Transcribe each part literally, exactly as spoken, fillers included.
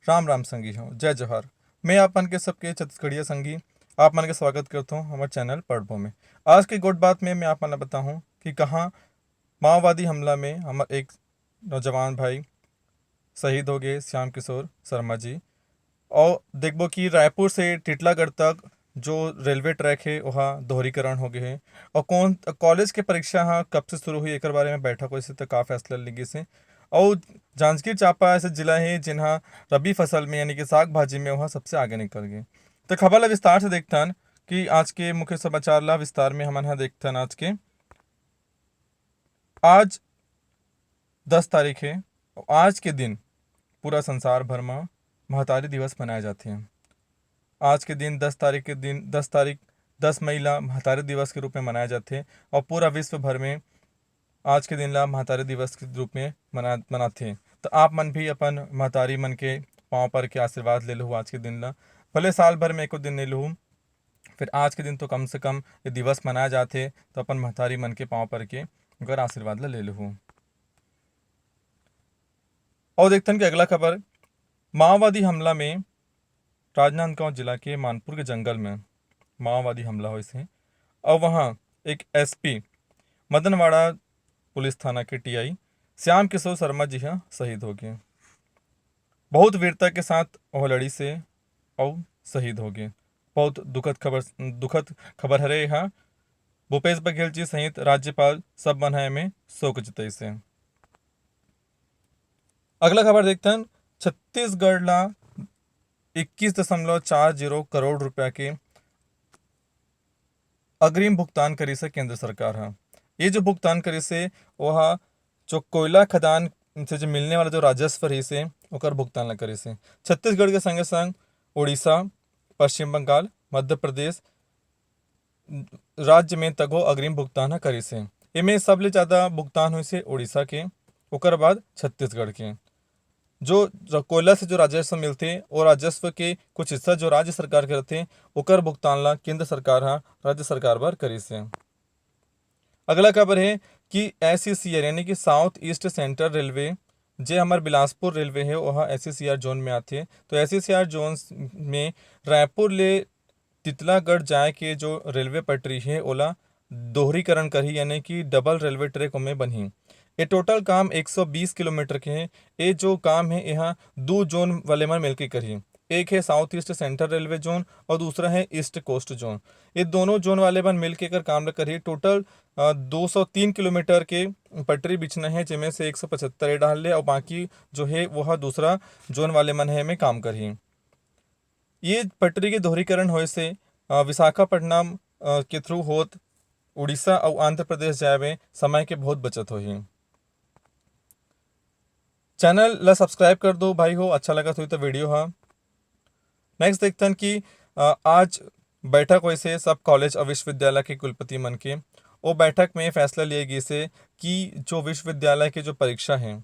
राम राम संगी हो, जय जोहार। मैं आप मन के सबके छत्तीसगढ़िया संगी, आप मन के स्वागत करता हूँ हमारे चैनल पढ़बो में। आज के गोठ बात में मैं आप मन ला बताहूँ कि कहाँ माओवादी हमला में हमर एक नौजवान भाई शहीद हो गए, श्याम किशोर शर्मा जी। और देखबो कि रायपुर से टिटलागढ़ तक जो रेलवे ट्रैक है, वहाँ दोहरीकरण हो गए है। और कौन कॉलेज के परीक्षा हाँ कब से शुरू हुई, एकर बारे में बैठक होइस हे, तो का फैसला ले गिस हे। और जांजगीर चांपा ऐसे जिला है, जिन्हा रबी फसल में, यानी कि साग भाजी में, वहाँ सबसे आगे निकल गए। तो खबर ला विस्तार से देखथन कि आज के मुख्य समाचार ला विस्तार में हमन हा देखथन। आज के, आज दस तारीख है। आज के दिन पूरा संसार भर में महतारी दिवस मनाए जाथे। आज के दिन, दस तारीख के दिन, दस तारीख, दस मई ला महतारी दिवस के रूप में मनाए जाथे और पूरा विश्व भर में आज के दिन ला महतारी दिवस के रूप में मना, मनाथे। तो आप मन भी अपन महतारी मन के पाँव पर के आशीर्वाद ले लहू आज के दिन ला। भले साल भर में एको दिन नहीं लहू, फिर आज के दिन तो कम से कम ये दिवस मनाए जाथे, तो अपन महतारी मन के पाँव पर के उनकर आशीर्वाद ला ले लहू। और देखथन कि अगला खबर, माओवादी हमला में राजनांदगांव जिला के मानपुर के जंगल में माओवादी हमला होइस हे और वहाँ एक एसपी, मदनवाड़ा पुलिस थाना के टीआई श्याम किशोर शर्मा जी हा शहीद हो गए। बहुत वीरता के साथ वह लड़ी से और शहीद हो गए। बहुत दुखद खबर, दुखद खबर हरे हा। भूपेश बघेल जी सहित राज्यपाल सब मन हा एमे शोक जताइस हे। अगला खबर देखथन, छत्तीसगढ़ ला इक्कीस दशमलव चार जीरो करोड़ रुपया के अग्रिम भुगतान करिस हे केंद्र सरकार हा। ये जो भुगतान करिस हे, वह जो कोयला खदान से जो मिलने वाला जो राजस्व रहिस हे, ओकर भुगतान ला करिस हे। छत्तीसगढ़ के संगे संग उड़ीसा, पश्चिम बंगाल, मध्य प्रदेश राज्य में तको अग्रिम भुगतान ह करिस हे। एमे सबले ज्यादा भुगतान होइस हे उड़ीसा के, ओकर बाद छत्तीसगढ़ के। जो र-, कोयला से जो राजस्व मिलथे, वो राजस्व के कुछ हिस्सा जो राज्य सरकार के रथे, ओकर भुगतान ला केंद्र सरकार ह राज्य सरकार बर करिस हे। अगला खबर हे कि एसईसीआर यानी कि साउथ ईस्ट सेंट्रल रेलवे, जे हमर बिलासपुर रेलवे हे, ओह एसईसीआर जोन में आथे। तो एसईसीआर जोन में रायपुर ले तितलागढ़ जाए के जो रेलवे पटरी हे, ओला दोहरीकरण करही, यानी कि डबल रेलवे ट्रैक ओमे बनही। ये टोटल काम एक सौ बीस किलोमीटर के हे। ये जो काम हे, एहा दू जोन वाले मन मिलके करही। एक हे साउथ ईस्ट सेंट्रल रेलवे जोन और दूसरा हे ईस्ट कोस्ट जोन। ये दोनों जोन वाले मन मिलके एकर काम ल करही। टोटल, अ, दो सौ तीन किलोमीटर के पटरी बिछना हे, जेमे से एक सौ पचहत्तर ए डाहर ले और बाकी जो हे, वो ह दूसरा जोन वाले मन हे, एमे काम करही। ये पटरी के दोहरीकरण होए से, अ, विशाखापट्टनम, अ, के through होत उड़ीसा अउ आंध्र प्रदेश जाए में समय के बहुत बचत होही। चैनल ला subscribe कर दो भाई हो, अच्छा लगत होही तो video हा। नेक्स्ट देखथन कि, अ, आज बैठक होइस हे सब कॉलेज अउ विश्वविद्यालय के कुलपति मन के। ओ बैठक में फैसला लिए गिस हे कि जो विश्वविद्यालय के जो परीक्षा हे,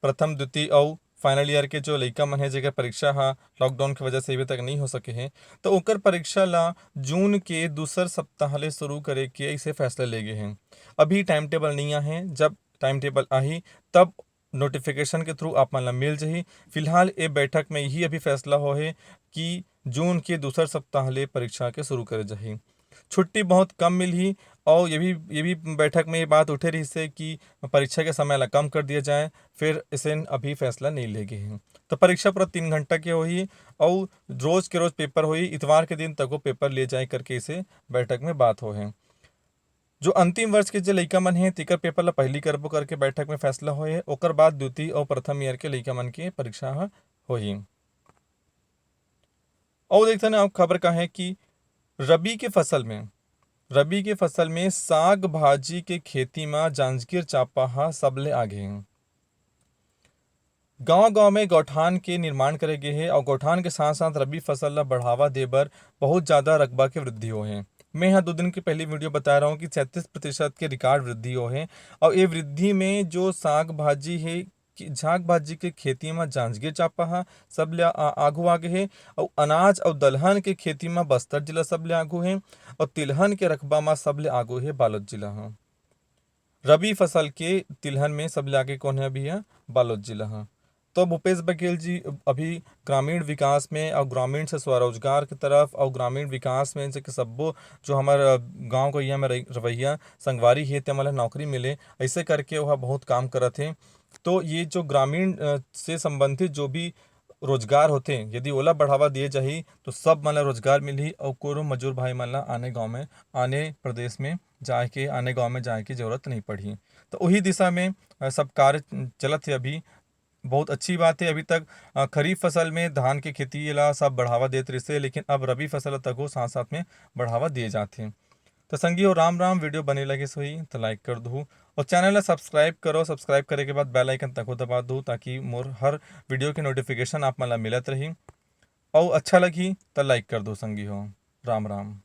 प्रथम, द्वितीय अउ फाइनल ईयर के जो लइका मन हे, जेकर परीक्षा हा लॉकडाउन के वजह से अभी तक नहीं हो सके हे, तो ओकर परीक्षा ला जून के दूसर सप्ताह ले शुरू करे के ऐसे फैसला ले गे हे। अभी टाइम टेबल नहीं आहे, जब टाइम टेबल आही, तब नोटिफिकेशन के through आप मन ला मिल जाही। फिलहाल ए बैठक में यही अभी फैसला हो हे कि जून के दूसर सप्ताह ले परीक्षा के शुरू करे जाही। छुट्टी बहुत कम मिलही और ये भी, ये भी बैठक में ये बात उठे रहिस हे कि परीक्षा के समय ला कम कर दिया जाए, फिर इसे अभी फैसला नहीं ले गे हे। तो परीक्षा पूरा तीन घंटा के होही और रोज के रोज पेपर होही, इतवार के दिन तक वो पेपर ले जाए करके इसे बैठक में बात हो हे। जो अंतिम वर्ष के जे लइका मन हे, तेकर पेपर ला पहिली करबो करके बैठक में फैसला होए हे। ओकर बाद द्वितीय और प्रथम ईयर के लइका मन के परीक्षा ह होही। अउ देखथन अब खबर का हे कि रबी के फसल में, रबी के फसल में साग भाजी के खेती म जांजगीर चांपा ह सबले आगे हे। गांव-गांव में गौठान के निर्माण करे गे हे अउ गौठान के साथ-साथ रबी फसल ला बढ़ावा दे बर बहुत ज्यादा रकबा के वृद्धि होए हे। मैं ह दो दिन के पहले वीडियो बताए रहूं कि सैंतीस प्रतिशत के रिकॉर्ड वृद्धि होए हे अउ ये वृद्धि में जो साग भाजी हे, कि साग भाजी के खेती म जांजगीर चांपा ह सबले आ-, आघू आगे हे अउ अनाज अउ दलहन के खेती म बस्तर जिला सबले आघू हे अउ तिलहन के रकबा म सबले आघू हे बालोद जिला ह। रबी फसल के तिलहन में सबले आगे कौन हे अभी ह? बालोद जिला ह। तो भूपेश बघेल जी अभी ग्रामीण विकास में और ग्रामीण से स्वरोजगार की तरफ और ग्रामीण विकास में जैसे कि सब्बो जो हमर, अ, गाँव गइया में रह-, रवैया संगवारी हे, ते मन ल नौकरी मिले, ऐसे करके वह बहुत काम करत हे। तो ये जो ग्रामीण, अ, से संबंधित जो भी रोजगार होथे, यदि ओला बढ़ावा दिए जाही, तो सब मन ल रोजगार मिलही और कोनो मजूर भाई मन ल आने गाँव में, आने प्रदेश में जाए के, आने गाँव में जाए के जरूरत नहीं पड़ही। तो वही दिशा में, अ, सब कार्य चलत हे अभी। बहुत अच्छी बात है, अभी तक, अ, खरीफ फसल में धान के खेती ला सब बढ़ावा देत रहिसे, लेकिन अब रबी फसल तको साथ-साथ में बढ़ावा दिए जात हे। तो संगी हो, राम राम। वीडियो बने लगिस होही तो like कर दू और चैनल ला subscribe करो। Subscribe करे के बाद bell icon तको दबा दू, ताकि मोर हर वीडियो के notification आप मन ला मिलत रही। और अच्छा लगी तो like कर दो संगी हो। राम राम।